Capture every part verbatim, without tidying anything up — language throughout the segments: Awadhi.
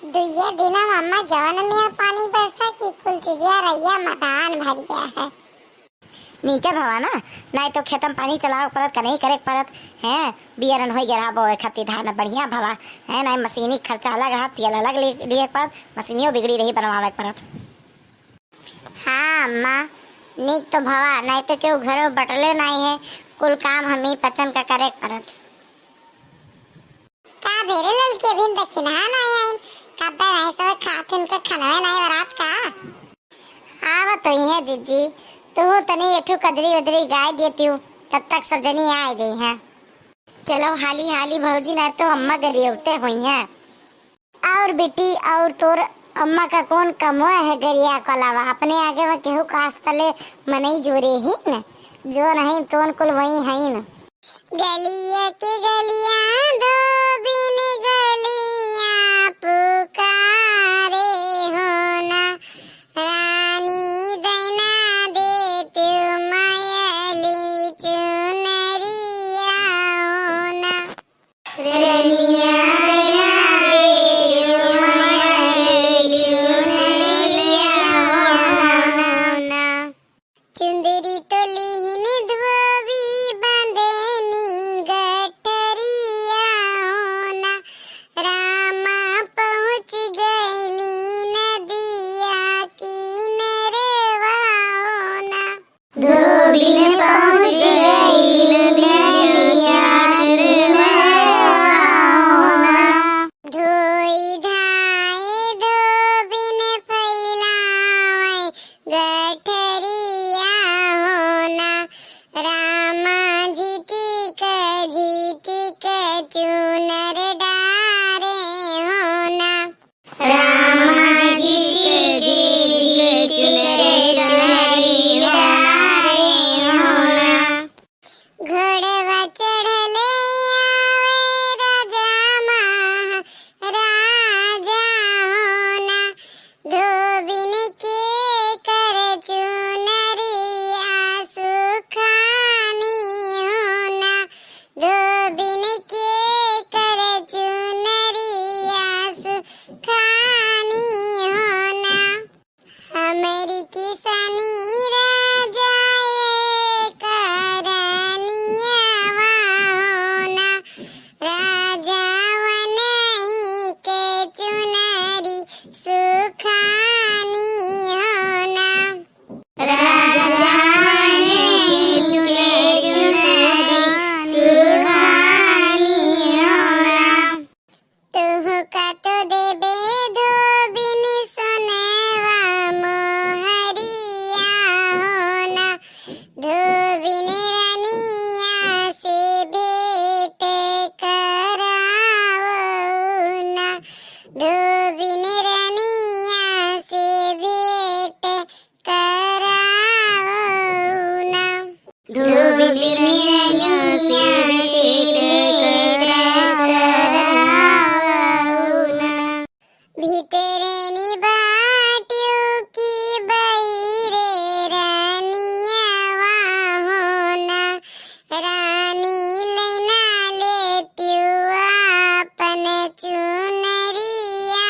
दुइये दिना में अम्मा जवन मेर पानी बरसा कि कुल चिजिया रैया मदान भर गया है। नीके भवा ना, नाहीं तो खेतम पानी चलावे के परत, कनई करे के परत, हैं, बियरन होई गया रहा बोवे खातिर धान, बढ़िया भवा, हैं, नाहीं मशीनी खर्चा अलग रहा, तेल अलग ले-, लिए के परत, मशीनियो बिगड़ी रही बनवावे के परत। हाँ अम्मा, नीक तो भवा, नाहीं तो केहू घरो बटले नाहीं है, कुल काम हमही पचन का करे के परत। का भेरे ललकी, अभी दखिनहा नाहीं आइन? कब्बे नाहीं सब खात उनके खनवे नाहीं बरात का? आवत होइहैं जिज्जी, तुहू तनी एठू कजरी उजरी गाय देतिउ, तब तक सब जनी आइ जइहैं। चलो हाली हाली भौजी, नाहीं तो अम्मा गरियौते होइहैं। और बेटी, और तोर अम्मा का कौन कमवा है गरिया के अलावा? अपने आगे में केहू का आस तले मनई जोरे ही न, जो नहीं तोन कुल वही है न। गलिया के गलिया धोबिन गलिया पुकारे हो ना, रानी दैना देतिउ मयली चुनरिया हो ना। रनिया दैना देतिउ मयली चुनरिया हो ना। चुंदरी तो लिहिन धोबी बांधेनी गठरिया हो ना, रामा पहुँच गइली नदिया किनरवा हो ना। धोबिन पहुँच गइली नदिया किनरवा हो ना। धोई धाई धोबिन फैलावै गठरिया हो ना, रामा झिटिक झिटिक चुनर डारे हो ना। रामा झिटिक झिटिक चुनर डारे हो ना। घोड़वा चढ़ले आवे राजा महाराजा हो ना, धोबिन के कर चुनरिया सुखानी हो ना, धोबिन के कर चुनरिया सुखानी हो ना। हमरी किसनी राजा एक रनियावा हो ना, राजा वनई के चुनरी सुखानी हो ना। राजा वनई के चुनरी सुखानी हो ना। तुहका तो देबे धोबिन सोनवा मोहरिया हो ना, धोबिन रनिया से भेंट करावो ना, धोबिन रनिया से भेंट करावो ना। धोबिन रनिया से भेंट करावो ना। भीतरे नी बाटियो की बहिरे रनियावा हो ना, रानी लैना लेतियो आपन चुनरिया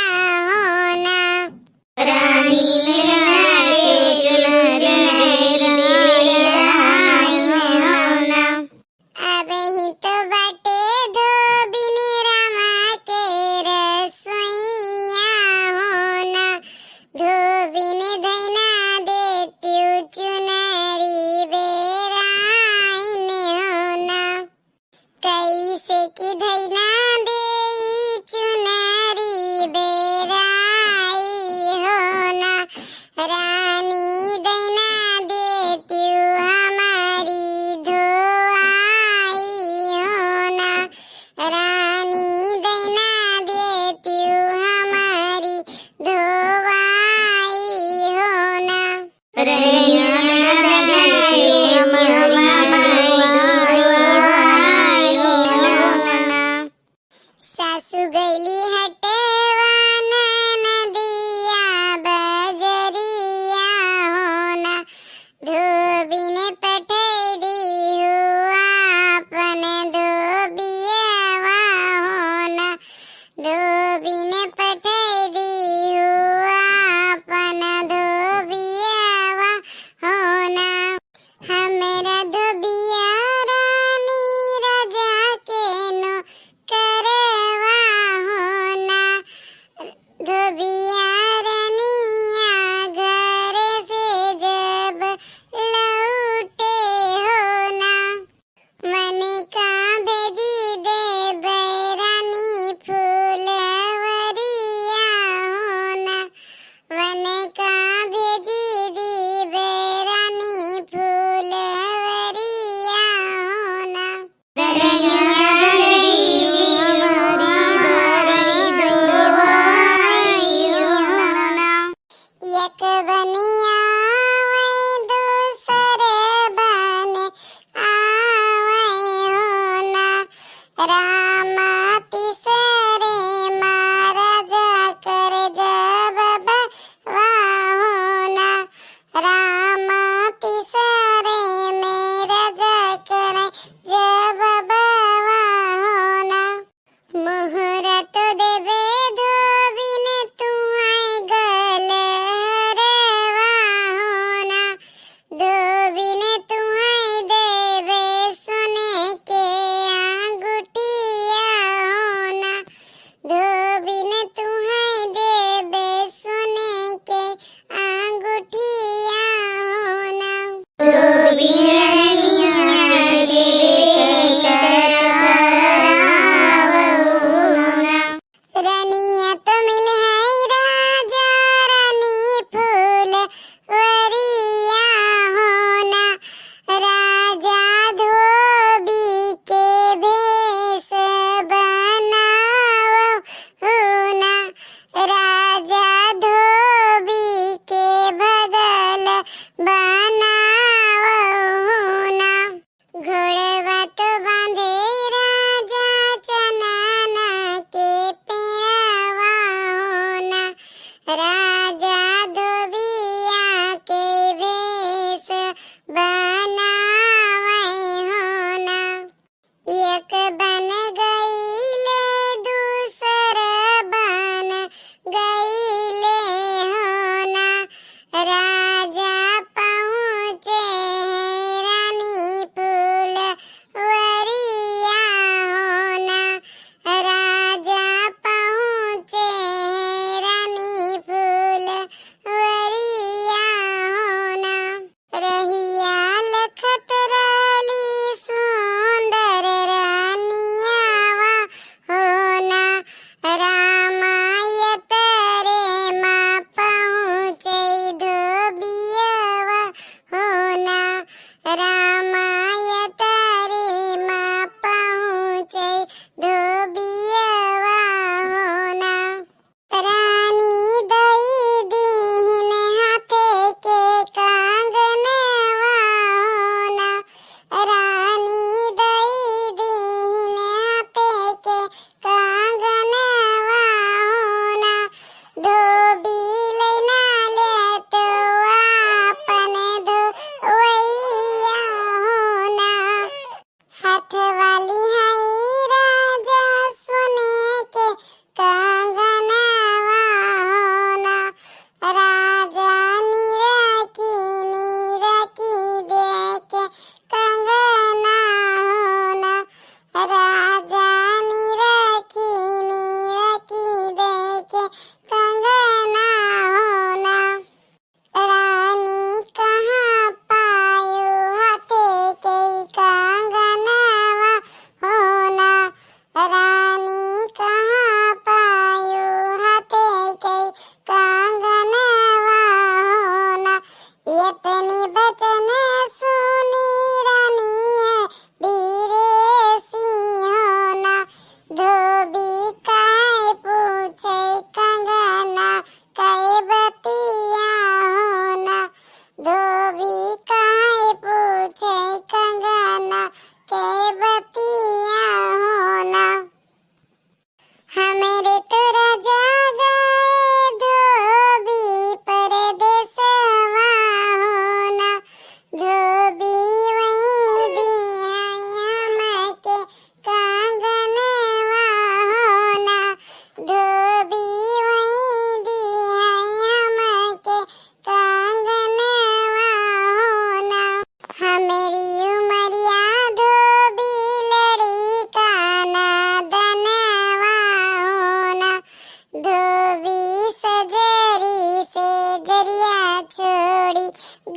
धोबी सजरी से जरिया छोड़ी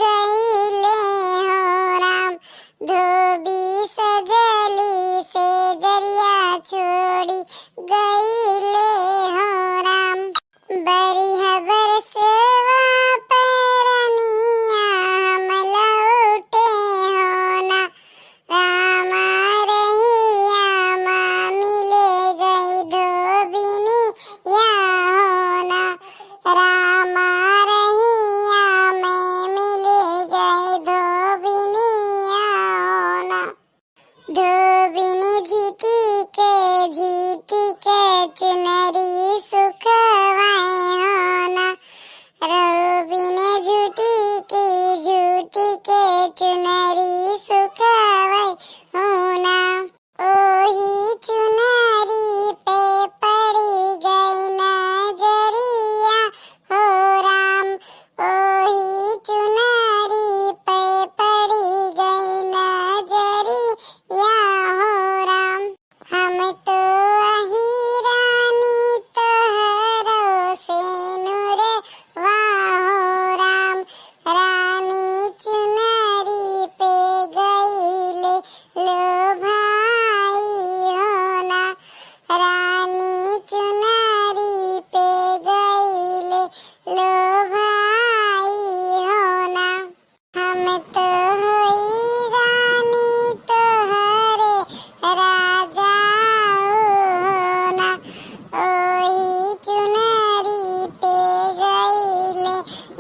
गईले हो राम। धोबी सजली से जरिया छोड़ी गईले हो राम। बरिह बरसवा परनिया हम लौटे हो ना। रामा रहिया मा मिले गई धोबिनिया हो ना। रामा रहिया में मिले गई धोबिनिया हो ना। धोबिन झिटिके झिटिके चुनरी सुखवाए हो ना। धोबिन झिटिके झिटिके चुनरी सुखवाए हो ना। ओही चुनरी पे पड़ी गई नजरिया हो राम। ओही चुनरी पे पड़ी गई नजरिया हो राम। हम तो अही रानी तोहरो से नुरवा हो राम। रानी चुनरी पे गईले लो भाई हो ना। रानी चुनरी पे गईले लो भाई हो ना। हम तो होई रानी तोहरे राजा हो ना। ओही चुनरी पे गईले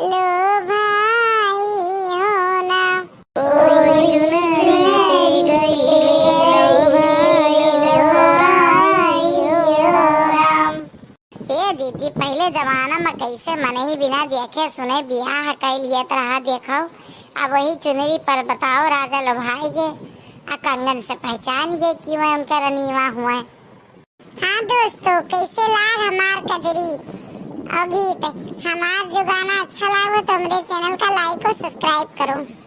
लो भाई हो ना। ओही चुनरी पे गईले लो भाई हो राम। ए दीदी, पहिले जमाना में कैसे मनई बिना देखे सुने बियाह कइ लियत रहा, देखो, अब वही चुनरी पर बताओ, राजा लोभाई गे, आ कंगन से पहचान गे कि वह उनका रनीवा हुए। हाँ दोस्तों, कैसे लाग हमार कजरी और गीत? हमार जो गाना अच्छा लागो तो हमरे channel का like और subscribe करो।